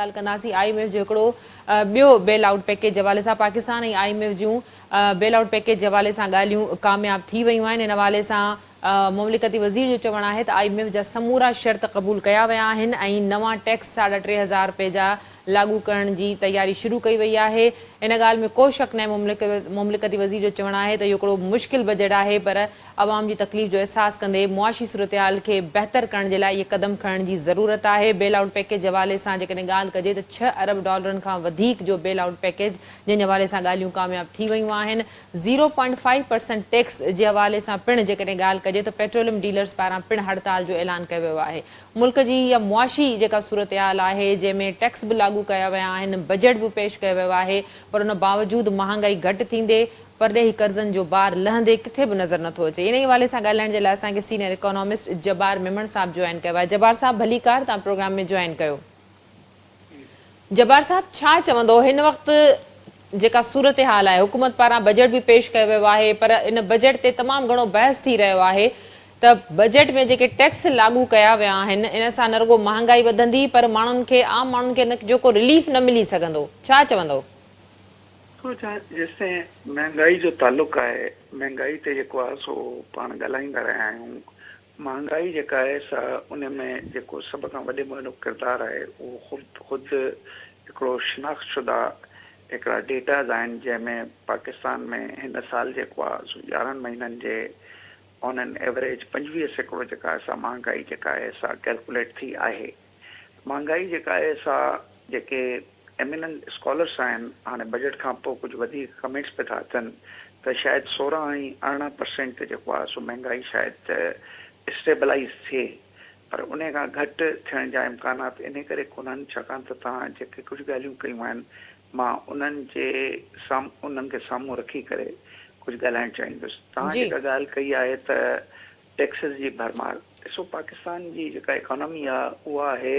ڳالهه ڪنداسين I M F جو هڪڙو ٻيو بيل آئوٽ پيڪيج جي حوالي سان Pakistan ۽ I M F June bail out package جي حوالي سان ڳالهيون ڪامياب ٿي ويون آهن ان حوالي سان مملڪتي وزير جو چوڻ آهي ته I M F جا سمورا شرط قبول ڪيا ويا آهن ۽ نوان ٽيڪس ساڍا 3000 رپئي جا لاڳو ڪرڻ جي تياري شروع ڪئي وئي آهي. ان ڳالهه ۾ ڪو شڪ ناهي مملڪتي وزير جو چوڻ آهي ته اهو هڪڙو مشڪل بجيٽ آهي پر عوام جي تڪليف جو احساس ڪندي معاشي صورتحال کي بهتر ڪرڻ جي لاء اهي قدم کڻڻ جي ضرورت آهي. بيل آئوٽ پيڪيج جي حوالي سان جيڪڏهن ڳالهه ڪجي ته ڇهه ارب ڊالرن کان وڌيڪ جو بيل آئوٽ پيڪيج جنهن جي حوالي سان ڳالهيون ڪامياب ٿي ويون آهن. Zero point five percent tax جي حوالي سان پڻ جيڪڏهن ڳالهه ڪجي ته پيٽروليم ڊيلرز پاران پڻ هڙتال جو اعلان ڪيو ويو آهي. ملڪ جي اها معاشي جيڪا صورتحال آهي جنهن ۾ ٽيڪس به لاڳو ڪيا ويا آهن، بجيٽ به پيش ڪيو ويو آهي پر ان باوجود مهانگائي گهٽ ٿيندي پرڏيهي قرضن جو بار لهندي ڪٿي به نظر نٿو اچي. انهي حوالي سان ڳالهائڻ جي لاء اسان کي سينئر اڪانومسٽ جبار ميمڻ صاحب جوائن ڪيو آهي. جبار صاحب ڀليڪار توهان پروگرام ۾ جوائن ڪيو. جبار صاحب ڇا چوندو هن وقت جيڪا صورتحال آهي حڪومت پاران بجيٽ به پيش ڪيو ويو آهي پر ان بجيٽ تي تمام گهڻو بحث ٿي رهيو آهي ته بجيٽ ۾ جيڪي ٽيڪس لاڳو ڪيا ويا آهن ان سان نه رڳو مهانگائي وڌندي پر ماڻهن کي عام ماڻهن کي ان جو ڪو رليف نه ملي سگهندو ڇا چوندو؟ سو جيستائين مهانگائي جو تعلق آهي مهانگائي تي جيڪو آهي سو پاڻ ڳالهائيندا رهيا آهيون مهانگائي جيڪا آهي سا ان ۾ جيڪو سڀ کان وڏي ۾ وڏو ڪردار آهي اهو خود خود هڪڙو شناخت شده هڪڙا ڊيٽاز آهن جنهن ۾ پاڪستان ۾ هن سال جيڪو آهي سو 11 مهينن جي آن اين ايوريج 25% جيڪا آهي سا مهانگائي جيڪا آهي سا ڪيلڪوليٽ ٿي آهي. مهانگائي جيڪا آهي سا جيڪي ايميننٽ اسڪالرس آهن هاڻي بجيٽ کان پوء ڪجهه وڌيڪ ڪمينٽس پئي ٿا اچن ته شايد 16 ۽ 18 پرسينٽ تي جيڪو آهي سو مهانگائي شايد اسٽيبلائيز ٿئي پر انهي کان گهٽ ٿيڻ جا امڪانات انهي ڪري ڪونهن ڇاڪاڻ ته توهان جيڪي ڪجهه ڳالهيون ڪيون آهن مان انهن جي سام انهن کي سامهون رکي ڪري ڪجهه ڳالهائڻ چاهيندس توهان جيڪا ڳالهه ڪئي آهي ته ٽيڪسز جي ڀرمار. ڏسو پاڪستان جي جيڪا ايڪانامي آ اها آهي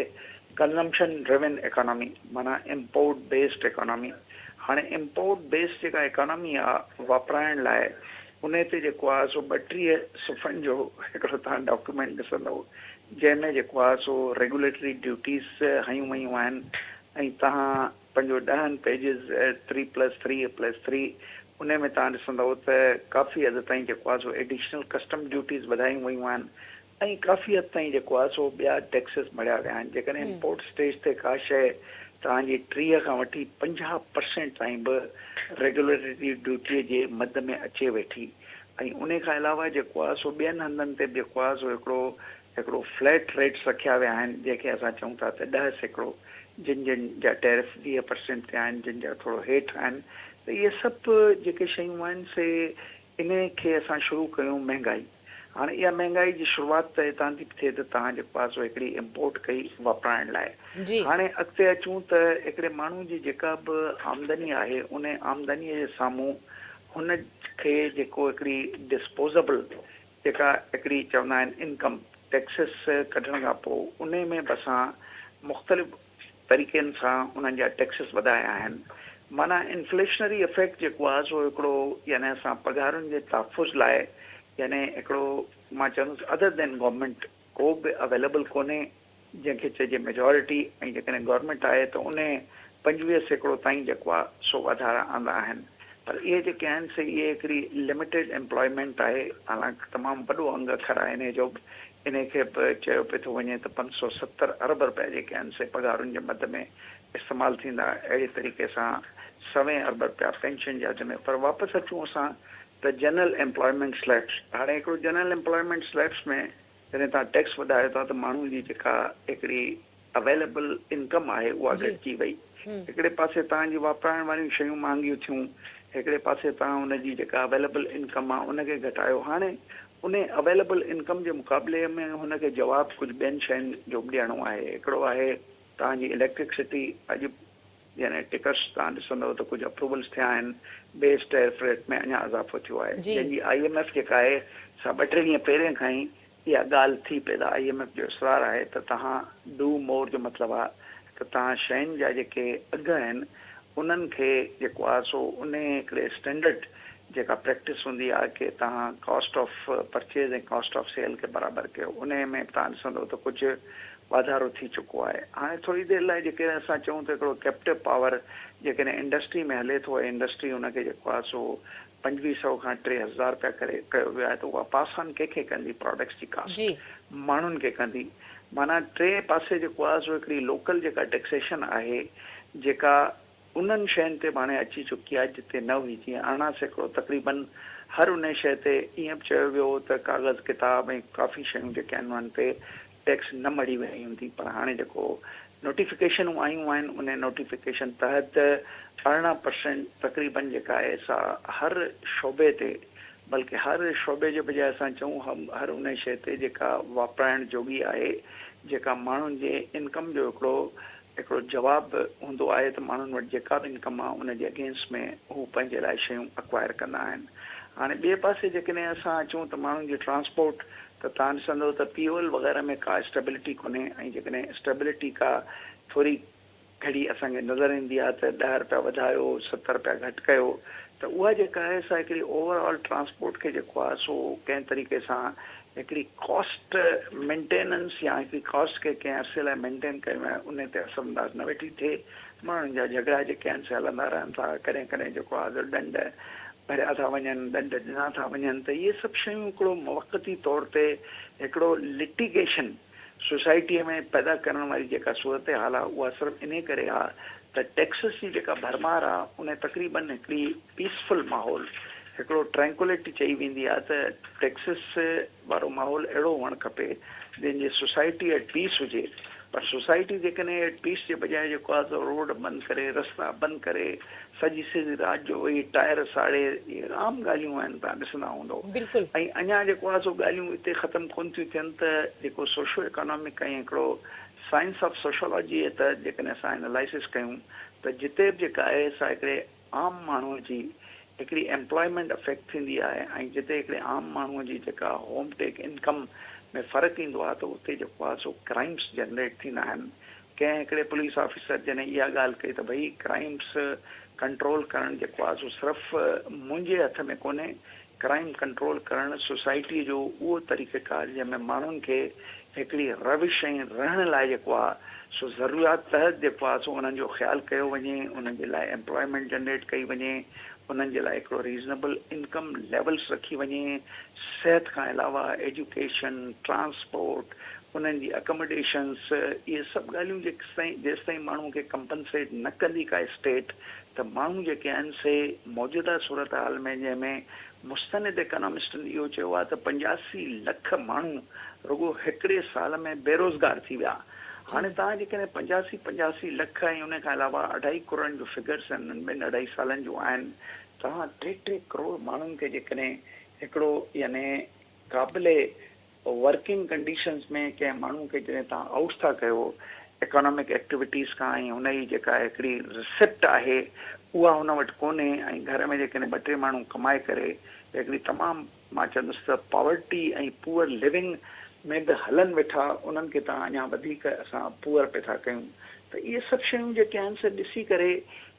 ڪنزمپشن ڊريون ايڪانامي معنيٰ امپورٽ بيسڊ ايڪانامي. هاڻي امپورٽ بيسڊ جيڪا ايڪانامي آ واپرائڻ لاء انهي تي جيڪو آ سو 32 صفحن جو هڪڙو توهان ڊاڪيومينٽ ڏسندؤ جنهن ۾ جيڪو آ سو ريگوليٽري ڊيوٽيز هنيون ويون آهن ۽ توهان پنهنجو ڏهن pages three plus three plus three انهي ۾ توهان ڏسندؤ ته ڪافي حد تائين جيڪو آهي سو ايڊيشنل ڪسٽم ڊيوٽيز وڌايون ويون آهن ۽ ڪافي حد تائين جيڪو آهي سو ٻيا ٽيڪسز مڙهيا ويا آهن جيڪڏهن امپورٽ اسٽيج تي ڪا شيء توهان جي 30 کان وٺي 50 پرسينٽ تائين به ريگوليٽري ڊيوٽي جي مد ۾ اچي ويٺي ۽ انهي کان علاوه جيڪو آهي سو ٻين هنڌن تي به جيڪو آهي سو هڪڙو هڪڙو فليٽ ريٽس رکيا ويا آهن جنهن کي اسان چئون ٿا ته 10% جن جن جا ٽيرف 20 پرسينٽ تي آهن جن جا ٿورو هيٺ آهن ته اهي سڀ جيڪي شيون آهن سي انهي کي اسان شروع ڪيون مهنگائي هاڻي اها مهنگائي جي شروعات ته هتان ٿي ٿئي ته توهان جيڪو آهي سو هڪڙي امپورٽ ڪئي واپرائڻ لاء هاڻي اڳتي اچون ته هڪڙي ماڻهو جي جيڪا به آمدني آهي انهي آمدني جي سامهون هن کي جيڪو هڪڙي ڊسپوزبل جيڪا هڪڙي چوندا آهن انڪم ٽيڪسز ڪڍڻ کان پوء انهي ۾ به اسان مختلف طريقن سان انهن جا ٽيڪسز وڌايا آهن معنيٰ انفليشنري افيڪٽ جيڪو آهي سو هڪڙو يعني اسان پگهارن جي تحفظ لاء يعني هڪڙو مان چوندس ادر دين گورنمينٽ ڪو به اويليبل ڪونهي جنهن کي چئجي ميجارٽي ۽ جيڪڏهن گورنمينٽ آهي ته انهي 25% تائين جيڪو آهي سو واڌارا آندا آهن پر اهي جيڪي آهن سي اهي هڪڙي لميٽيڊ ايمپلائمينٽ آهي حالانڪ تمام وڏو انگ اکر آهي انهي جو به انهي کي به چيو پئي ٿو وڃي ته 570 ارب رپيا جيڪي آهن سي پگهارن جي مد ۾ استعمال ٿيندا اهڙي طريقي سان سوين ارب رپيا پينشن جي حد ۾ پر واپس اچون اسان ته جنرل ايمپلائمينٽ سليبس هاڻي هڪڙو جنرل ايمپلائمينٽ سليبس ۾ جڏهن توهان ٽيڪس وڌايو ٿا ته ماڻهو جي جيڪا هڪڙي اويليبل انڪم آهي اها گهٽجي وئي. هڪڙي پاسي توهان جي واپرائڻ واريون شيون مهانگيون ٿيون، هڪڙي پاسي توهان ان جي جيڪا اويليبل انڪم آهي ان کي گهٽايو. هاڻي انهي اويليبل انڪم جي مقابلي ۾ هن کي جواب ڪجهه ٻين شين جو به ڏيڻو آهي. هڪڙو آهي توهان جي اليڪٽرڪسٽي اڄ يعني ٽڪس توهان ڏسندؤ ته ڪجهه اپروولز ٿيا آهن، بيس ٽيرف ريٽ ۾ اڃا اضافو ٿيو آهي، جنهن جي I M F جيڪا آهي سا ٻه ٽي ڏينهن پهرين کان ئي اها ڳالهه ٿي پئي ته I M F جو اصرار آهي ته توهان do more جو مطلب آهي ته توهان شين جا جيڪي اگهه آهن انهن کي جيڪو آهي سو انهي هڪڙي اسٽينڊرڊ جيڪا پريڪٽس هوندي آهي ڪي توهان cost of purchase ۽ cost of sale کي برابر ڪيو انهي ۾ توهان ڏسندؤ ته ڪجهه واڌارو ٿي چڪو آهي. هاڻي ٿوري دير لاء جيڪڏهن اسان چئون ته هڪڙو ڪيپٽو پاور جيڪڏهن انڊسٽري ۾ هلي ٿو ۽ انڊسٽري ان کي جيڪو آهي سو 25 سئو کان 3000 رپيا ڪري ڪيو ويو آهي ته اها پاس آن ڪنهن کي ڪندي پراڊڪٽس جي ڪاسٽ ماڻهن کي ڪندي معنيٰ ٽئين پاسي جيڪو آهي سو هڪڙي لوڪل جيڪا ٽيڪسيشن آهي جيڪا انهن شين تي به هاڻي اچي چڪي آهي جتي نه هئي جيئن 18% تقريبن هر انهي شيء تي ائين به چيو ويو هو ته ڪاغذ ڪتاب ۽ ڪافي شيون جيڪي آهن انهن تي ٽيڪس نه مڙهي وئي هوندي پر هاڻي جيڪو نوٽيفڪيشنون آيون آهن انهي نوٽيفڪيشن تحت 18% تقريبن جيڪا آهي سا هر شعبي تي بلڪه هر شعبي جي بجاء اسان چئون هر انهي شيء تي جيڪا واپرائڻ جوڳي آهي جيڪا ماڻهن جي انڪم جو هڪڙو هڪڙو جواب هوندو آهي ته ماڻهن وٽ جيڪا به انڪم آهي ان جي اگينسٽ ۾ هو پنهنجي لاء شيون اڪوائر ڪندا آهن. هاڻي ٻئي پاسي جيڪڏهن اسان اچون ته ماڻهن جي ٽرانسپورٽ ته توهان ڏسندو ته فيول وغيره ۾ ڪا اسٽيبلٽي ڪونهي ۽ جيڪڏهن اسٽيبلٽي ڪا ٿوري گهڙي اسان کي نظر ايندي آهي ته ڏهه رپيا وڌايو ست رپيا گهٽ ڪيو ته اها جيڪا آهي سا هڪڙي اوور آل ٽرانسپورٽ کي جيڪو آهي سو ڪنهن طريقي سان هڪڙي ڪاسٽ مينٽيننس يا هڪڙي ڪاسٽ کي ڪنهن عرصي لاء مينٽين ڪيو ۽ انهي تي اثر انداز نه ويٺي ٿئي. ماڻهن جا جهڳڙا جيڪي آهن سي هلندا رهن ٿا. ڪڏهن ڪڏهن جيڪو آهي سو ڏنڊ ڀريا ٿا وڃن، ڏنڊ ڏنا ٿا وڃن ته اهي سڀ شيون هڪڙو موقتي طور تي هڪڙو لٽيگيشن سوسائٽيء ۾ پيدا ڪرڻ واري جيڪا صورتحال آهي اها صرف انهي ڪري آهي ته ٽيڪسز جي جيڪا ڀرمار آهي انهي تقريبن هڪڙي پيسفل ماحول هڪڙو ٽرينڪولٽي چئي ويندي آهي ته ٽيڪسز وارو ماحول اهڙو هئڻ کپي جنهن جي سوسائٽي ايٽ پيس هجي پر سوسائٽي جيڪڏهن ايٽ پيس جي بجاء جيڪو آهي سو روڊ بند ڪري رستا بند ڪري سڄي سڄي رات جو ويهي ٽائر ساڙي اهي عام ڳالهيون آهن توهان ڏسندا هوندو ۽ اڃا جيڪو آهي سو ڳالهيون اتي ختم ڪونه ٿيون ٿين ته جيڪو سوشو اڪانامڪ ۽ هڪڙو سائنس آف سوشالاجي جي تحت جيڪڏهن اسان انالائسس ڪيون ته جتي به جيڪا آهي سا هڪڙي عام ماڻهوء جي هڪڙي ايمپلائمينٽ افيڪٽ ٿيندي آهي ۽ جتي هڪڙي عام ماڻهوء جي جيڪا هوم ٽيڪ انڪم ۾ فرق ايندو آهي ته اتي جيڪو آهي سو ڪرائمس جنريٽ ٿيندا آهن. ڪنهن هڪڙي پوليس آفيسر جڏهن اها ڳالهه ڪئي ته ڀئي ڪرائمس ڪنٽرول ڪرڻ جيڪو آهي سو صرف منهنجي هٿ ۾ ڪونهي ڪرائيم ڪنٽرول ڪرڻ سوسائٽيء جو اهو طريقيڪار جنهن ۾ ماڻهن کي هڪڙي روش ۽ رهڻ لاء جيڪو آ سو ضروريات تحت جيڪو آ سو انهن جو خيال ڪيو وڃي، انهن جي لاء ايمپلائمينٽ جنريٽ ڪئي وڃي، انهن جي لاء هڪڙو ريزنيبل انڪم ليولس رکي وڃي، صحت کان علاوه ايجوڪيشن، ٽرانسپورٽ، انهن جي اڪمڊيشنس اهي سڀ ڳالهيون جيستائين جيستائين ماڻهو کي ڪمپنسيٽ نه ڪندي ڪا اسٽيٽ ته ماڻهو جيڪي آهن سي موجوده صورتحال ۾ جنهن ۾ مستند ايڪانامسٽن اهو چيو آهي ته 85 لک ماڻهو رڳو هڪڙي سال ۾ بيروزگار ٿي ويا هاڻي توهان جيڪڏهن 85 85 لک ۽ ان کان علاوه اڍائي ڪروڙن جون فگرس انهن ٻن اڍائي سالن جون آهن توهان ٽي ٽي ڪروڙ ماڻهن کي جيڪڏهن هڪڙو يعني قابل ورڪنگ ڪنڊيشنز ۾ ڪنهن ماڻهو کي جڏهن توهان آئوٽ ٿا ڪيو اڪانامڪ ايڪٽيوٽيز کان ۽ هن جي جيڪا هڪڙي رسيپٽ آهي اها هن وٽ ڪونهي ۽ گهر ۾ جيڪڏهن ٻه ٽي ماڻهو ڪمائي ڪري هڪڙي تمام مان چوندس ته پاورٽي ۽ پوئر لونگ ۾ به هلن ويٺا انهن کي توهان اڃا وڌيڪ اسان پوئر پئي ٿا ڪيون ته اهي سڀ شيون جيڪي آهن سي ڏسي ڪري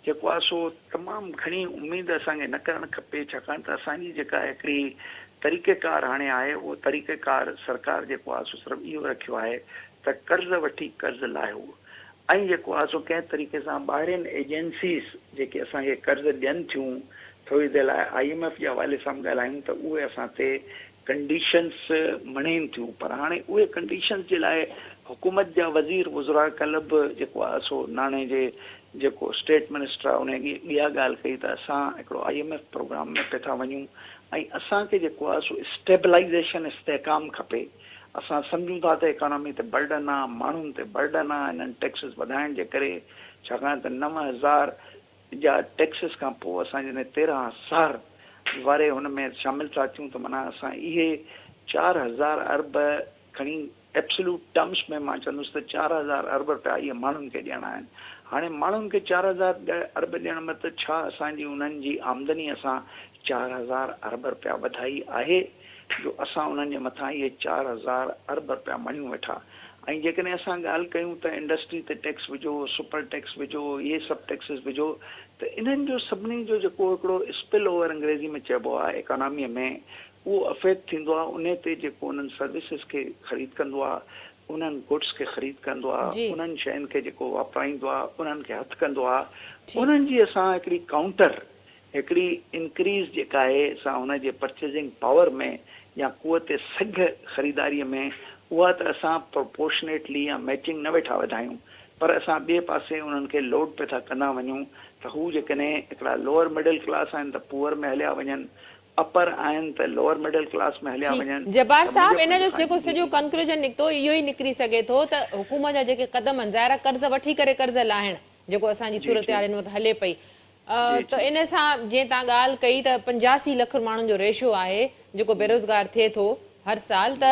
جيڪو آهي سو تمام گهڻي اميد اسان کي نه ڪرڻ کپي ڇاڪاڻ ته اسان جي جيڪا هڪڙي طريقه ڪار هاڻي آهي اهو طريقه ڪار سرڪار جيڪو آهي سو صرف اهو رکيو آهي ته قرض وٺي قرض لاهيو ۽ جيڪو آهي سو ڪنهن طريقي سان ٻاهرين ايجنسيز جيڪي اسان کي قرض ڏين ٿيون ٿوري دير لاء I M F جي حوالي سان به ڳالهايون ته اهي اسان تي ڪنڊيشنز مڙهين ٿيون پر هاڻي اهي ڪنڊيشنز جي لاء حڪومت جا وزير وزراء ڪلهه به جيڪو آهي سو ناڻي جي جيڪو اسٽيٽ منسٽر آهي ان اها ڳالهه ڪئي ته اسان هڪڙو I M F programme ۾ پئي ٿا وڃون ۽ اسان کي جيڪو آهي سو اسٽيبلائيزيشن استحڪام کپي اسان سمجهون ٿا ته اڪانامي تي برڊن آهي ماڻهن تي برڊن آهي انهن ٽيڪسز وڌائڻ جي ڪري ڇاڪاڻ ته 9000 جا ٽيڪسز کان پوء اسان جڏهن 13,000 واري هن ۾ شامل ٿا ٿيون ته معنيٰ اسان اهي 4000 ارب کڻي ايبسلوٽ ٽرمس ۾ مان چوندس ته 4000 ارب رپيا اهي ماڻهن کي ڏيڻا آهن. هاڻي ماڻهن کي 4000 ارب ڏيڻ مطلب ڇا اسان جي انهن جي آمدني اسان 4000 ارب رپيا وڌائي آهي جو اسان انهن جي مٿان اهي 4000 ارب رپيا مڻيون ويٺا ۽ جيڪڏهن اسان ڳالهه ڪيون ته انڊسٽري تي ٽيڪس وجهو، سپر ٽيڪس وجهو، اهي سڀ ٽيڪسز وجهو ته انهن جو سڀني جو جيڪو هڪڙو اسپل اوور انگريزي ۾ چئبو آهي ايڪاناميء ۾ اهو افيڪٽ ٿيندو آهي انهي تي جيڪو انهن سروسز کي خريد ڪندو آهي انهن گڊس کي خريد ڪندو آ، انهن شين کي جيڪو واپرائيندو آ، انهن کي هٿ ڪندو آ، انهن جي اسان هڪڙي ڪائونٽر، هڪڙي انڪريز جيڪا آهي سا ان جي پرچيزنگ پاور ۾ يا قوت سگهه خريداريء ۾ اها ته اسان پروپورشنيٽلي يا ميچنگ نه ويٺا وڌايون پر اسان ٻئي پاسي انهن کي لوڊ پئي ٿا ڪندا وڃون ته هو جيڪڏهن هڪڙا لوئر مڊل ڪلاس آهن ته پوئر ۾ هليا وڃن، اپر آهن ته لوئر مڊل ڪلاس ۾ هليا وڃن جبار ته صاحب منهنجو ان جو پنهنجو جيڪو خيال سڄو جي. ڪنڪلوزن نڪتو اهو ئي نڪري سگهي ٿو ته حڪومت جا جيڪي قدم آهن ظاهر آهي قرض وٺي ڪري قرض لاهڻ جيڪو اسان جي جي جي صورتحال هن وقت هلي پئي جي ته جي. ان سان جيئن توهان ڳالهه ڪئي ته 85 لک ماڻهن جو ريشو آهي جيڪو بيروزگار ٿئي ٿو هر سال ته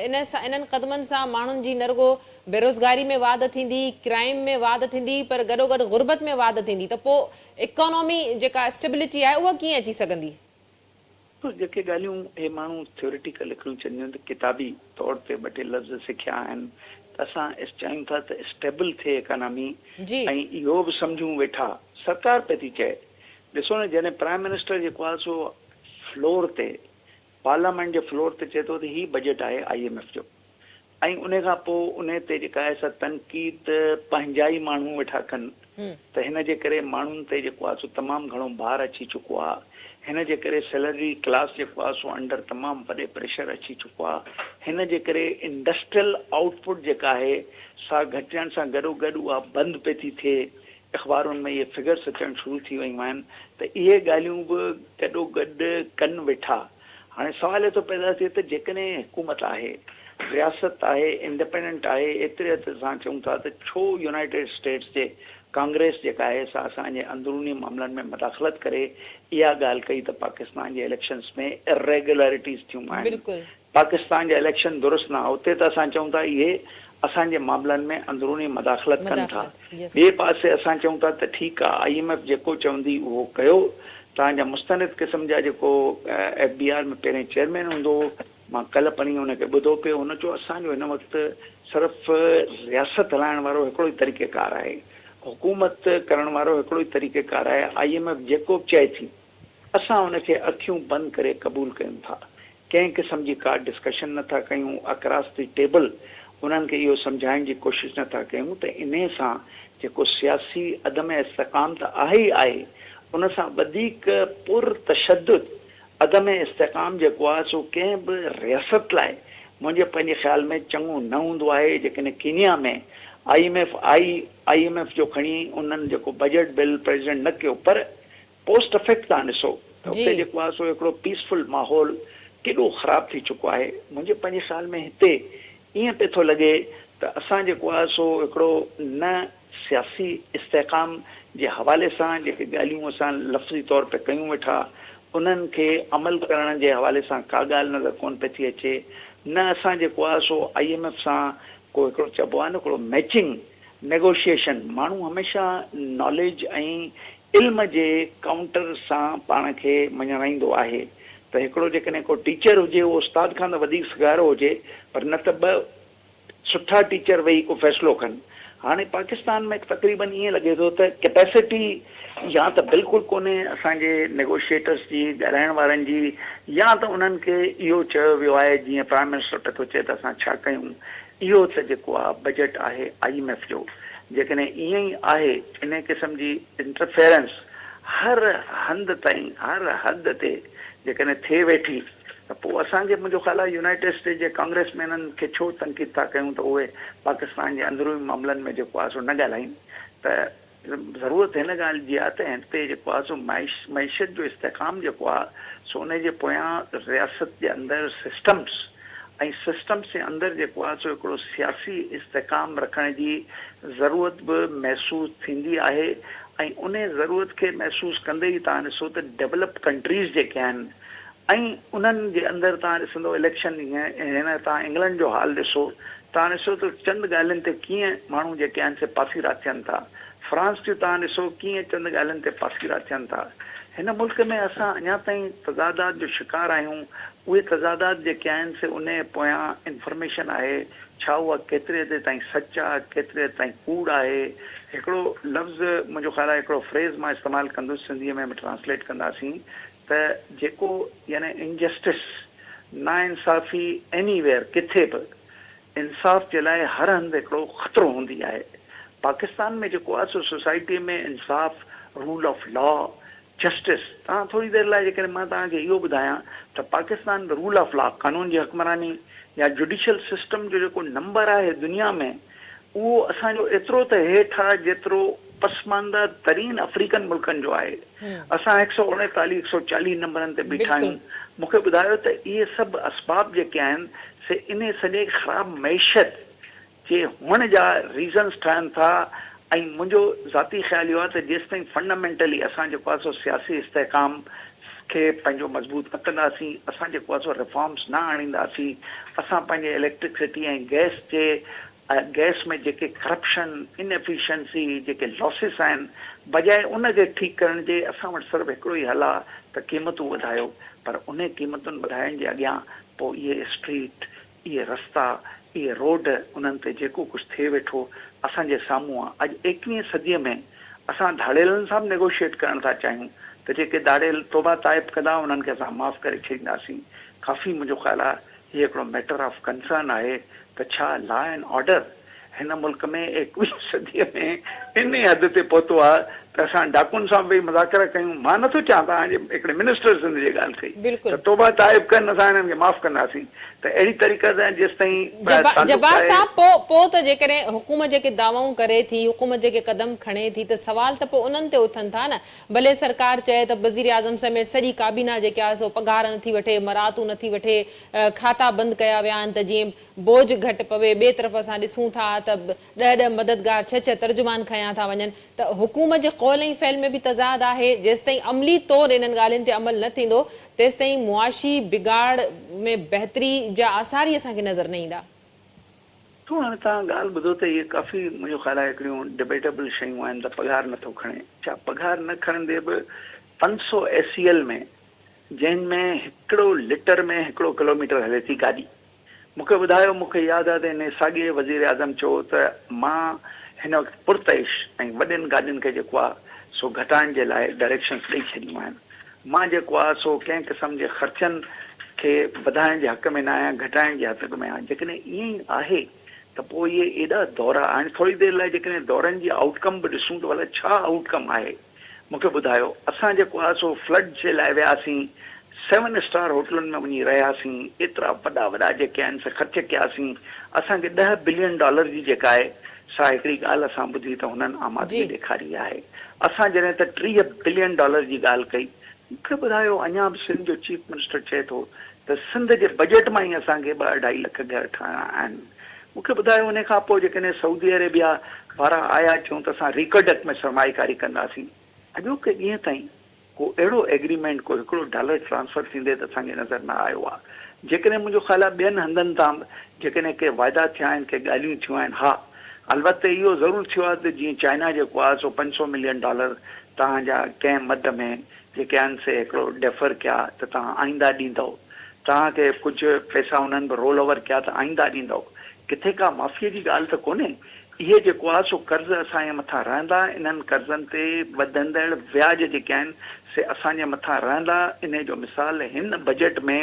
ان سان انهن قدمن سان ماڻهن جي نه رڳو بيروزگاري ۾ واڌ ٿيندي ڪرائيم ۾ واڌ ٿيندي پر گڏوگڏ غربت ۾ واڌ ٿيندي ته پوء اڪانومي جيڪا اسٽيبلٽي آهي اها ڪيئن اچي سگهندي؟ سو جيڪي ڳالهيون اهي ماڻهو ٿيوريٽيڪل هڪڙيون چونديون آهن ته ڪتابي طور تي ٻه ٽي لفظ سکيا آهن ته اسان چاهيون ٿا ته اسٽيبل ٿئي اڪانامي ۽ اهو به سمجهون ويٺا سرڪار پئي ٿي چئي ڏسو نه جڏهن پرائم منسٽر جيڪو آهي سو فلور تي پارليامينٽ جي فلور تي چئي ٿو ته هي بجيٽ آهي I M F جو ۽ انهي کان پوء انهي تي جيڪا آهي سا تنقيد پنهنجا ئي ماڻهو ويٺا ڪن ته هن جي ڪري ماڻهن تي جيڪو آهي سو تمام گهڻو بار اچي چڪو آهي هن جي ڪري سيلري ڪلاس جيڪو آهي سو انڊر تمام وڏي پريشر اچي چڪو آهي هن جي ڪري انڊسٽريل آئوٽ پٽ جيڪا آهي سا گهٽجڻ سان گڏو گڏ اها بند پئي ٿي ٿئي اخبارن ۾ اهي فگرس اچڻ شروع ٿي ويون آهن ته اهي ڳالهيون به گڏو گڏ ڪن ويٺا. هاڻي سوال اهو ٿو پيدا ٿئي ته جيڪڏهن حڪومت آهي، رياست آهي، انڊپينڊنٽ آهي، ايتري حد اسان چئون ٿا ته ڇو يونائيٽيڊ اسٽيٽس جي ڪانگريس جيڪا آهي سا اسان جي اندروني معاملن ۾ مداخلت ڪري اها ڳالهه ڪئي ته پاڪستان جي اليڪشنز ۾ اريگيولرٽيز ٿيون آهن، پاڪستان جا اليڪشن درست نه اتي ته اسان چئون ٿا اهي اسان جي معاملن ۾ اندروني مداخلت ڪن ٿا ٻئي پاسي اسان چئون ٿا ته ٺيڪ آ I M F جيڪو چوندي اهو ڪيو توهان جا مستند قسم جا جيڪو ايف بي آر ۾ پهرين چيئرمين هوندو هو مان ڪلهه پرينهن ان کي ٻڌو پيو هن چيو اسان جو هن وقت صرف رياست هلائڻ وارو هڪڙو ئي طريقه ڪار آهي حڪومت ڪرڻ وارو هڪڙو ئي طريقه ڪار آهي I M F جيڪو به چئي ٿي اسان ان کي اکيون بند ڪري قبول ڪيون ٿا. ڪنهن قسم جي ڪا ڊسڪشن نه ٿا ڪيون، اڪراس the table انهن کي اهو سمجهائڻ جي ڪوشش نه ٿا ڪيون ته انهي سان جيڪو سياسي عدم استحڪام ته آهي ئي آهي ان سان وڌيڪ پر تشدد عدم استحڪام جيڪو آهي سو ڪنهن به رياست لاء منهنجي پنهنجي خيال ۾ چڱو نه هوندو آهي. جيڪڏهن Kenya ۾ I M F I I M F جو کڻي انهن جيڪو بجيٽ بل پريزيڊنٽ نه ڪيو پر پوسٽ افيڪٽ تان ڏسو ته اتي جيڪو آهي سو هڪڙو پيس فل ماحول ڪيڏو خراب ٿي چڪو آهي. منهنجي پنهنجي خيال ۾ هتي ائين پئي ٿو لڳي ته اسان جيڪو آهي سو هڪڙو نه سياسي استحڪام جي حوالي سان جيڪي ڳالهيون اسان لفظي طور پي ڪيون ويٺا انهن کي عمل ڪرڻ جي حوالي سان ڪا ڳالهه نظر ڪونه پئي ٿي اچي نه اسان جيڪو آهي سو I M F سان ڪو هڪڙو چئبو آهي نه هڪڙو ميچنگ نيگوشيئيشن ماڻهو هميشه ناليج ۽ علم جي ڪائونٽر سان پاڻ کي مڃرائيندو آهي ته هڪڙو جيڪڏهن ڪو ٽيچر هجي اهو استاد کان ته وڌيڪ سگهارو هجي پر نه ته ٻه سٺا ٽيچر ويهي ڪو فيصلو ڪن. هاڻي پاڪستان ۾ تقريبن ائين لڳي ٿو ته ڪيپيسٽي يا ته بلڪل ڪونهي اسان جي نيگوشيئيٽرس جي ڳالهائڻ وارن جي يا ته انهن کي اهو چيو ويو آهي جيئن پرائم منسٽر پيو ٿو چئي ته اسان ڇا ڪيون اهو ته جيڪو آ بجيٽ آهي I M F جو، جيڪڏهن ائين ئي آهي انهي قسم جي انٽرفيئرنس هر هنڌ تائين هر حد تي جيڪڏهن ٿئي ويٺي ته پوء اسان کي منهنجو خيال آهي يونائيٽيڊ اسٽيٽس جي ڪانگريس مينن کي ڇو تنقيد ٿا ڪيون ته اهي پاڪستان جي اندروني معاملن ۾ جيڪو آهي سو نه ڳالهائين ته ضرورت هن ڳالهه جي آهي ته هتي جيڪو آهي سو معيشت جو استحڪام جيڪو آهي سو ان جي پويان رياست جي اندر سسٽمز ۽ سسٽمز جي اندر جيڪو آهي سو هڪڙو سياسي استحڪام رکڻ جي ضرورت به محسوس ٿيندي آهي ۽ انهي ضرورت کي محسوس ڪندي ئي توهان ڏسو ته ڊولپڊ ڪنٽريز جيڪي آهن ۽ انهن جي اندر توهان ڏسندو اليڪشن هينئر توهان انگلنڊ جو حال ڏسو توهان ڏسو ته چند ڳالهين تي ڪيئن ماڻهو جيڪي آهن سي پاسيرا ٿين ٿا فرانس جو توهان ڏسو ڪيئن چند ڳالهين تي پاسيرا ٿين ٿا هن ملڪ ۾ اسان اڃا تائين تضادات جو شڪار آهيون اهي تضادات جيڪي آهن سي انهي پويان انفرميشن آهي ڇا اها ڪيتري حد تائين سچ آهي ڪيتري حد تائين ڪوڙ آهي هڪڙو لفظ منهنجو خيال آهي هڪڙو فريز مان استعمال ڪندس سنڌي ۾ به ٽرانسليٽ ڪنداسين ته جيڪو يعني انجسٽس، ناانصافي، ايني ويئر، ڪٿي به، انصاف جي لاء هر هنڌ هڪڙو خطرو هوندي آهي. پاڪستان ۾ جيڪو آهي سو سوسائٽي ۾ انصاف، رول آف لا، جسٽس، توهان ٿوري دير لاء جيڪڏهن مان توهان کي اهو ٻڌايان ته پاڪستان ۾ رول آف لا، قانون جي حڪمراني يا جڊيشل سسٽم جو جيڪو نمبر آهي دنيا ۾ اهو اسان جو ايترو ته هيٺ آهي جيترو پسمانده ترين آفريڪن ملڪن جو آهي. اسان هڪ سئو اڻيتاليهه، هڪ سئو چاليهه نمبرن تي بيٺا آهيون. مون کي ٻڌايو ته اهي سڀ اسباب جيڪي آهن سي انهي سڄي خراب معيشت جي هئڻ جا ريزنز ٺهن ٿا ۽ منهنجو ذاتي خيال اهو آهي ته جيستائين فنڊامينٽلي اسان جيڪو آهي سو سياسي استحڪام کي پنهنجو مضبوط نه ڪنداسين، اسان جيڪو آهي سو ريفارمز نه آڻينداسين، اسان پنهنجي اليڪٽرڪسٽي ۽ گئس جي گئس ۾ جيڪي ڪرپشن، ان ايفيشنسي، جيڪي لاسز آهن بجاء ان کي ٺيڪ ڪرڻ جي اسان وٽ صرف هڪڙو ئي حل آهي ته قيمتون وڌايو پر انهي قيمتن وڌائڻ جي اڳيان پوء اهي اسٽريٽ اهي رستا، اهي روڊ، انهن تي جيڪو ڪجهه ٿئي ويٺو، اسان جي سامهون آ. اڄ ايڪويهين صديء ۾ اسان ڌاڙيلن سان به نيگوشيئيٽ ڪرڻ ٿا چاهيون ته جيڪي ڌاڙيل توبه تائب ڪندا، انهن کي اسان معاف ڪري ڇڏينداسين. ڪافي منهنجو خيال آ هي هڪڙو ميٽر آف ڪنسرن آهي ته ڇا لا اينڊ آرڊر هن ملڪ ۾ ايڪويهين صديء ۾ انهي حد تي پهتو آ ته اسان ڊاڪن سان به ويهي مذاڪرا ڪيون. مان نٿو چاهان توهان جي هڪڙي منسٽر سنڌ جي ڳالهه ڪئي ته توبه تائب ڪن اسان هنن کي معاف ڪنداسين ته اهڙي طريقي سان جيستائين تعلق جبار آهي. صاحب پو پو ته جيڪڏهن حڪومت جيڪي دعوائون ڪري ٿي حڪومت جيڪي قدم کڻي ٿي ته سوال ته پو انهن تي اٿن ٿا نه ڀلي سرڪار چئي ته وزيراعظم سميت سڄي ڪابينا جيڪي آهي سو پگهار نٿي وٺي مراعتون نٿي وٺي کاتا بند ڪيا ويا آهن ته جيئن بوجهه گهٽ پوي، ٻئي طرف اسان ڏسون ٿا ته ڏهه ڏهه مددگار ڇهه ڇهه ترجمان کنيا ٿا وڃن ته حڪومت جي قول ۽ فعل ۾ به تضاد آهي، جيستائين عملي طور انهن ڳالهين تي عمل نه ٿيندو تيستائين معاشي بگاڙ ۾ بهتري جا آثار ئي اسان کي نظر نه ايندا. تو هاڻي توهان ڳالهه ٻڌو ته اهي ڪافي منهنجو خيال آهي هڪڙيون ڊبيٽيبل شيون آهن ته پگهار نٿو کڻي، ڇا پگهار نه کڻندي به 500 اي سي ايل ۾ جنهن ۾ هڪڙو لٽر ۾ هڪڙو ڪلوميٽر هلي ٿي گاڏي. مون کي ٻڌايو، مون کي ياد آهي ته انهي ساڳئي وزيراعظم چيو ته مان هن وقت پرتعيش ۽ وڏين گاڏين کي جيڪو آهي سو گهٽائڻ جي لاء ڊائريڪشنز ڏئي ڇڏيون آهن. مان جيڪو آهي سو ڪنهن قسم جي خرچن کي وڌائڻ جي حق ۾ نه آهيان، گهٽائڻ جي حق ۾ آهيان. جيڪڏهن ائين ئي آهي ته پوء اهي ايڏا دورا، هاڻي ٿوري دير لاء جيڪڏهن دورن جي آئوٽ ڪم به ڏسون ته ڀلا ڇا آئوٽ ڪم آهي؟ مون کي ٻڌايو، اسان جيڪو آهي سو فلڊ جي لاء وياسين، سيون اسٽار هوٽلن ۾ وڃي رهياسين، ايترا وڏا وڏا جيڪي آهن سي خرچ ڪياسين، اسان کي ڏهه بلين ڊالر جي جيڪا آهي سا هڪڙي ڳالهه اسان ٻڌي ته هنن آمادگي ڏيکاري آهي، اسان جڏهن ته 30 بلين ڊالر جي ڳالهه ڪئي، مون کي ٻڌايو اڃا به سنڌ جو چيف منسٽر چئي ٿو ته سنڌ جي بجيٽ مان ئي اسان کي ٻه اڍائي لک گهر ٺاهڻا آهن. مون کي ٻڌايو انهي کان پوء جيڪڏهن سعودي عريبيا وارا آيا چيون ته اسان ريڪوڊڪ ۾ سرمائيڪاري ڪنداسين. اڄوڪي ڏينهن تائين ڪو اهڙو ايگريمينٽ ڪو هڪڙو ڊالر ٽرانسفر ٿيندي ته اسان کي نظر نه آيو آهي. جيڪڏهن منهنجو خيال آهي ٻين هنڌن تان به جيڪڏهن ڪي واعدا ٿيا آهن ڪي ڳالهيون ٿيون آهن ها البته اهو ضرور ٿيو آهي ته جيئن چائنا جيڪو آهي سو 500 ملين ڊالر توهان جا ڪنهن مد ۾ جيڪي آهن سي هڪڙو ڊيفر ڪيا ته توهان آئنده ڏيندؤ. توهان کي ڪجهه پئسا انهن به رول اوور ڪيا ته آئنده ڏيندؤ. ڪٿي ڪا معافيء جي ڳالهه ته ڪونهي. اهي جيڪو آهي سو قرض اسان جي مٿان رهندا، انهن قرضن تي وڌندڙ وياج جيڪي آهن سي اسان جي مٿان رهندا. انهي جو مثال هن بجيٽ ۾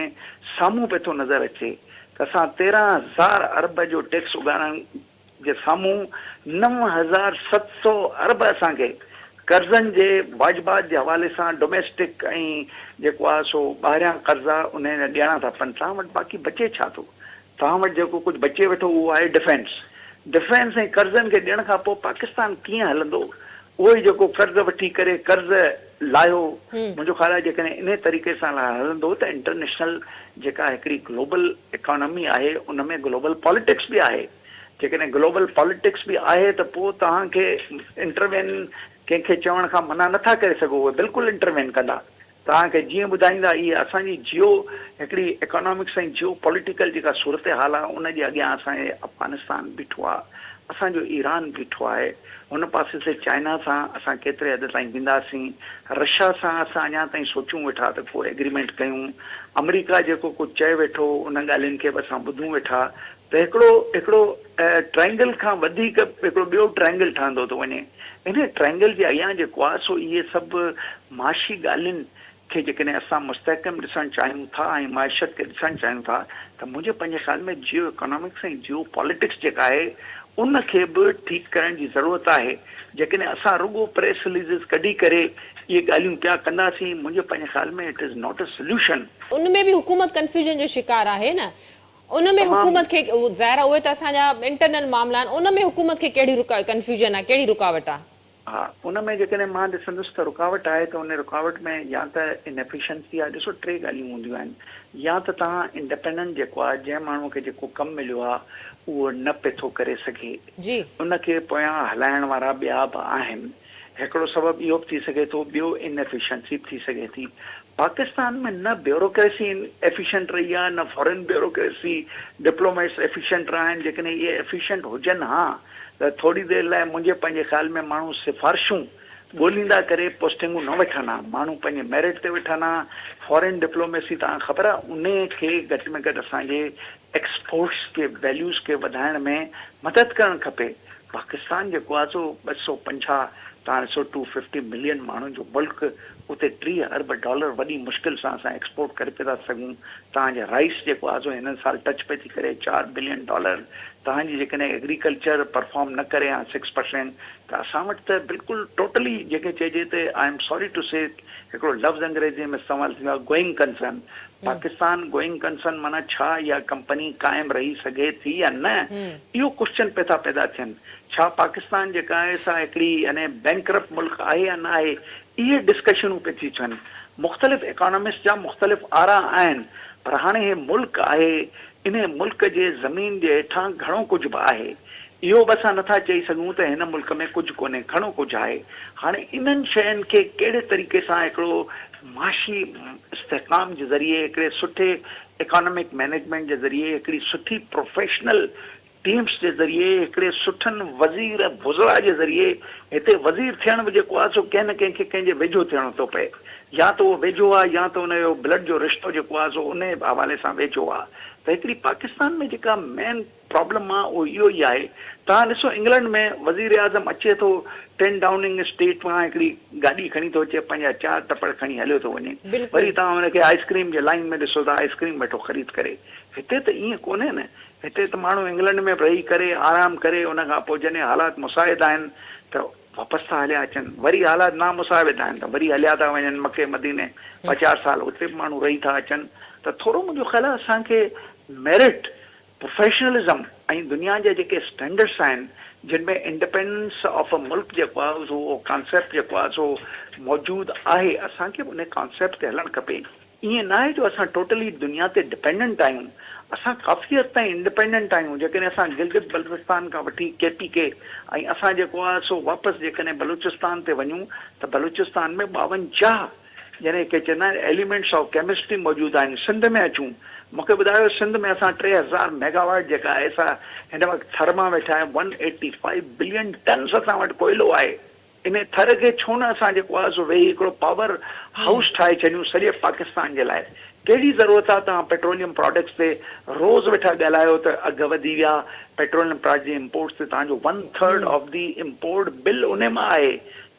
سامهون پئي ٿو نظر اچي ته اسان 13,000 ارب جو ٽيڪس اڳاڙڻ جي سامهون 9700 ارب اسان کي قرضن جي واجبات جي حوالي سان ڊوميسٽڪ ۽ جيڪو آهي سو ٻاهريان قرضا انهن جا ڏيڻا ٿا پون توهان وٽ باقي بچي ڇا ٿو؟ توهان وٽ جيڪو ڪجهه بچي ويٺو اهو آهي ڊفينس. ڊفينس ۽ قرضن کي ڏيڻ کان پوء پاڪستان ڪيئن هلندو؟ اهو ئي جيڪو قرض وٺي ڪري قرض لاهيو منهنجو خيال آهي جيڪڏهن انهي طريقي سان هلندو ته انٽرنيشنل جيڪا هڪڙي گلوبل اڪانومي آهي ان ۾ گلوبل پاليٽڪس به آهي جيڪڏهن گلوبل پاليٽڪس به آهي ته پوء توهان کي انٽروين ڪنهن کي چوڻ کان منع نٿا ڪري سگهو اهي بلڪل انٽروين ڪندا توهان کي جيئن ٻڌائيندا اهي اسان جي جيو هڪڙي اڪانامڪس ۽ جيو پوليٽيڪل جيڪا صورتحال آهي ان جي اڳيان اسان جي افغانستان بيٺو آهي اسان جو ايران بيٺو آهي هن پاسي سي چائنا سان اسان ڪيتري حد تائين وينداسين رشيا سان اسان اڃا تائين سوچون ويٺا ته ڪو ايگريمينٽ ڪيون آمريڪا جيڪو ڪجهه چئي ويٺو ان ڳالهين کي به اسان ٻڌون ويٺا ته هڪڙو هڪڙو ٽرائينگل کان وڌيڪ هڪڙو ٻيو ٽرائينگل ٺهندو ٿو وڃي. انهيء ٽرائينگل جي اڳيان جيڪو آهي سو اهي سڀ معاشي ڳالهين کي جيڪڏهن اسان مستحڪم ڏسڻ چاهيون ٿا ۽ معيشت کي ڏسڻ چاهيون ٿا ته منهنجي پنهنجي خيال ۾ جيو اڪانامڪس ۽ جيو پاليٽڪس جيڪا آهي ان کي به ٺيڪ ڪرڻ جي ضرورت آهي. جيڪڏهن اسان رڳو پريس رليزز ڪڍي ڪري اهي ڳالهيون پيا ڪنداسين منهنجي پنهنجي خيال ۾ it is not a solution. ان ۾ به حڪومت ڪنفيوزن جو شڪار آهي نه ان ۾ تمام. حڪومت کي ظاهر آهي اهي ته اسان جا انٽرنل معاملا آهن ان ۾ حڪومت کي ڪهڙي ڪنفيوزن آهي ڪهڙي رڪاوٽ آهي؟ ها ان ۾ جيڪڏهن مان ڏسندس ته رڪاوٽ آهي ته ان رڪاوٽ ۾ يا ته انيفيشنسي آهي ڏسو ٽي ڳالهيون هونديون آهن يا ته توهان انڊيپينڊنٽ جيڪو آهي جنهن ماڻهو کي جيڪو ڪم مليو آهي اهو نه پئي ٿو ڪري سگهي ان کي پويان هلائڻ وارا ٻيا به آهن هڪڙو سبب اهو به ٿي سگهي ٿو ٻيو انيفيشنسي به ٿي سگهي ٿي پاڪستان ۾ نه بيوروڪريسي ايفيشنٽ رهي آهي نه فارين بيوروڪريسي ڊپلوميٽس ايفيشنٽ رهيا آهن جيڪڏهن اهي ايفيشنٽ هجن ها ته ٿوري دير لاء منهنجي پنهنجي خيال ۾ ماڻهو سفارشون ڳوليندا ڪري پوسٽنگون نه وٺن ها، ماڻهو پنهنجي ميرٽ تي وٺن ها، فارين ڊپلوميسي توهان کي خبر آهي انهي کي گهٽ ۾ گهٽ اسان جي ايڪسپورٽس کي ويليوز کي وڌائڻ ۾ مدد ڪرڻ کپي، پاڪستان جيڪو آهي سو 250 توهان ڏسو ٽو ففٽي ملين ماڻهن جو ملڪ اتي 30 ارب ڊالر وڏي مشڪل سان اسان ايڪسپورٽ ڪري پئي ٿا سگهون، توهان جي رائيس جيڪو آهي سو هن سال ٽچ پئي ٿي ڪري چار بلين ڊالر، توهان جي جيڪڏهن ايگريڪلچر پرفارم نه ڪري ها 6% ته اسان وٽ ته بلڪل ٽوٽلي جنهن کي چئجي ته I am sorry two سي هڪڙو لفظ انگريزي ۾ استعمال ٿيندو آهي going concern Pakistan going concern معنيٰ ڇا اها ڪمپني قائم رهي سگهي ٿي يا نه اهو ڪوسچن پئي ٿا پيدا ٿين ڇا پاڪستان جيڪا آهي سا هڪڙي يعني بينڪرپٽ ملڪ آهي يا نه آهي اهي ڊسڪشنون پئي ٿي ٿين. مختلف اڪانومسٽ جا مختلف آرا آهن پر هاڻي هي ملڪ آهي انهي ملڪ جي زمين جي هيٺان گهڻو ڪجهه به آهي. اهو به اسان نٿا چئي سگهون ته هن ملڪ ۾ ڪجهه ڪونهي گهڻو ڪجهه آهي. هاڻي انهن شين کي ڪهڙي طريقي سان هڪڙو معاشي استحڪام جي ذريعي هڪڙي سٺي اڪانومڪ مئنيجمينٽ جي ذريعي هڪڙي سٺي پروفيشنل ٽيمز جي ذريعي هڪڙي سٺن وزير وزراء جي ذريعي هتي وزير ٿيڻ به جيڪو آهي سو ڪنهن نه ڪنهن کي ڪنهن جي ويجهو ٿيڻو ٿو پئي يا ته اهو ويجهو آهي يا ته ان جو بلڊ جو رشتو جيڪو آهي سو انهي حوالي سان ويجهو آهي ته هڪڙي پاڪستان ۾ جيڪا مين پرابلم آهي اهو اهو ئي آهي توهان ڏسو انگلنڊ ۾ وزير اعظم اچي ٿو ٽين ڊائوننگ اسٽريٽ مان هڪڙي گاڏي کڻي ٿو اچي پنهنجا چار ٽپڙ کڻي هليو ٿو وڃي وري توهان ان کي آئس ڪريم جي لائين ۾ ڏسو ته آئس ڪريم ويٺو خريد ڪري هتي ته ائين ڪونهي نه هتي ته ماڻهو انگلنڊ ۾ به رهي ڪري آرام ڪري ان کان پوء جڏهن حالات مساعد آهن ته واپس ٿا هليا اچن وري حالات نامساعد آهن ته وري هليا ٿا وڃن مڪي مديني ٻه چار سال اتي به ماڻهو رهي ٿا اچن ته ٿورو منهنجو خيال آهي اسان کي ميرٽ پروفيشنلزم ۽ دنيا جا جيڪي اسٽينڊرڊس آهن جن ۾ انڊپينڊنس آف ا ملڪ جيڪو آهي سو اهو ڪانسيپٽ جيڪو آهي سو موجود آهي اسان کي به ان ڪانسيپٽ تي هلڻ کپي. ائين ناهي جو اسان ٽوٽلي دنيا تي ڊپينڊنٽ آهيون، اسان ڪافي حد تائين انڊپينڊنٽ آهيون، جيڪڏهن اسان گلگت بلتستان کان وٺي ڪي پي ڪي ۽ اسان جيڪو آهي سو واپس جيڪڏهن بلوچستان تي وڃون ته بلوچستان ۾ 52 يعني ڪي چوندا آهن ايليمينٽس آف ڪيمسٽري موجود آهن، سنڌ ۾ اچون مون کي ٻڌايو سنڌ ۾ اسان 3000 ميگاواٽ جيڪا آهي سا هن وقت ٿر مان ويٺا آهيون one eighty five billion tons اسان وٽ ڪوئلو آهي. انهي ٿر کي ڇو نه اسان جيڪو آهي سو ويهي هڪڙو پاور هائوس ٺاهي ڇڏيون سڄي پاڪستان جي لاء. ڪهڙي ضرورت آهي توهان پيٽروليم پراڊڪٽس تي روز ويٺا ڳالهايو ته اگهه وڌي ويا، پيٽروليم پراڊڪٽس جي امپورٽس تي توهان جو one third of the import bill انهي مان آهي.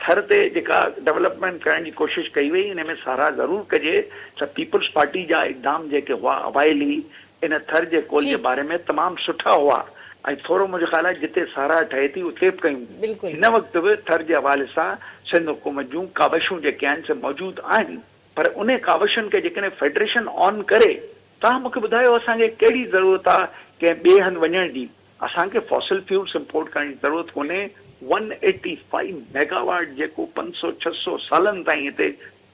ٿر تي جيڪا ڊولپمينٽ ڪرڻ جي ڪوشش ڪئي وئي انهي ۾ ساراهه ضرور ڪجي ته پيپلز پارٽي جا اقدام جيڪي هئا اوائلي ان ٿر جي ڪول جي باري ۾ تمام سٺا هئا ۽ ٿورو منهنجو خيال آهي جتي ساراهه ٺهي ٿي اتي به ڪيون. هن وقت به ٿر جي حوالي سان سنڌ حڪومت جون ڪاوشون جيڪي آهن سي موجود آهن پر انهي ڪاوشن کي جيڪڏهن فيڊريشن آن ڪري توهان مون کي ٻڌايو اسان کي ڪهڙي ضرورت آهي ڪنهن ٻئي هنڌ وڃڻ جي اسان کي فوسل فيولز امپورٽ ڪرڻ جي ضرورت ڪونهي ون ايٽي فائيو ميگاواٽ جيڪو پنج سو ڇهه سو سالن تائين هتي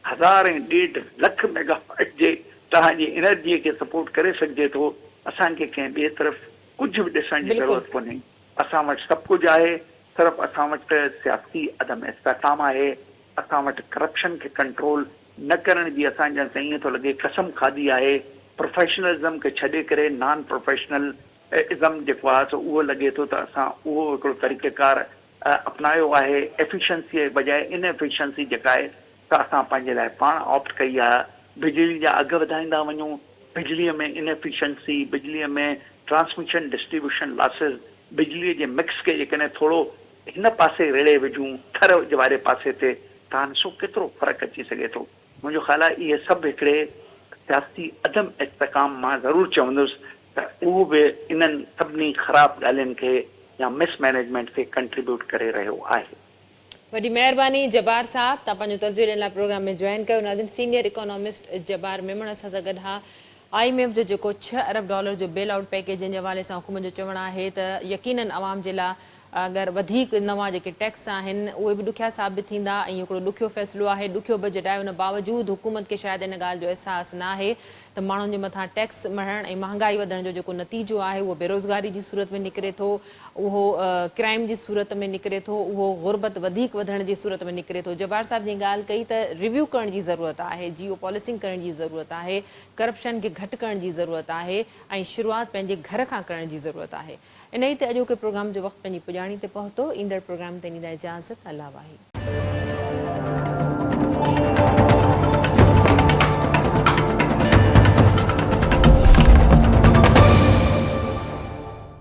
هزار ۽ ڏيڍ لک ميگاواٽ جي توهان جي انرجي کي سپورٽ ڪري سگهجي ٿو، اسان کي ڪنهن ٻئي طرف ڪجهه به ڏسڻ جي ضرورت ڪونهي، اسان وٽ سڀ ڪجهه آهي، صرف اسان وٽ سياسي عدم استحڪام آهي، اسان وٽ ڪرپشن کي ڪنٽرول نه ڪرڻ جي اسان ڄڻ ته ائين ٿو لڳي قسم کاڌي آهي، پروفيشنلزم کي ڇڏي ڪري نان پروفيشنل ازم جيڪو آهي سو اهو لڳي ٿو ته اسان اهو هڪڙو طريقيڪار اپنايو آهي، ايفيشنسي جي بجاء ان ايفيشنسي جيڪا آهي سا اسان پنهنجي لاء پاڻ آپٽ ڪئي آهي، بجلي جا اگهه وڌائيندا وڃون، بجليء ۾ ان ايفيشنسي، بجليء ۾ ٽرانسميشن ڊسٽريبيوشن لاسز، بجليء جي مڪس کي جيڪڏهن ٿورو هن پاسي ريڙهي وجهون ٿر واري پاسي تي تان ڏسو ڪيترو فرق اچي سگهي ٿو. منهنجو خيال آهي اهي سڀ هڪڙي سياسي عدم استحڪام مان ضرور چوندس ته اهو به انهن سڀني خراب ڳالهين کي يا مس مئنيجمينٽ کي ڪنٽريبيوٽ ڪري رهيو آهي. وڏي مهرباني جبار صاحب تان پنهنجو تجزيو ڏيڻ لاء پروگرام ۾ جوائن ڪيو ناظرين سينيئر اڪانومسٽ جبار ميمڻ اسان سان گڏ ها I M F جو جيڪو ڇهه ارب ڊالر جو بيل آئوٽ پيڪيج جنهن جي حوالي سان حڪومت جو چوڻ آهي ته يقينن عوام جي لاء اگر وڌيڪ نوان جيڪي ٽيڪس آهن اهي به ڏکيا ثابت ٿيندا ۽ اهو هڪڙو ڏکيو فيصلو آهي ڏکيو بجيٽ آهي ان باوجود حڪومت کي شايد ان ڳالهه جو احساس ناهي ته ماڻهن جي مٿان ٽيڪس مڙهڻ ۽ مهانگائي وڌڻ جو جيڪو نتيجو آهي اهو بيروزگاري جي صورت ۾ نڪري ٿو اهو ڪرائيم جي صورت ۾ نڪري ٿو اهو غربت وڌيڪ وڌڻ جي صورت ۾ نڪري ٿو جبار صاحب جنهن ڳالهه ڪئي ته ريويو ڪرڻ جي ضرورت آهي جيو پاليسنگ ڪرڻ جي ضرورت آهي ڪرپشن کي گهٽ ڪرڻ جي ضرورت آهي ۽ شروعات پنهنجي گهر کان ڪرڻ جي ضرورت آهي. انهيء تي اڄوڪي پروگرام جو وقت پنهنجي پڄاڻي تي پهتو. ايندڙ پروگرام تائين ڏيندا اجازت. الله واهي.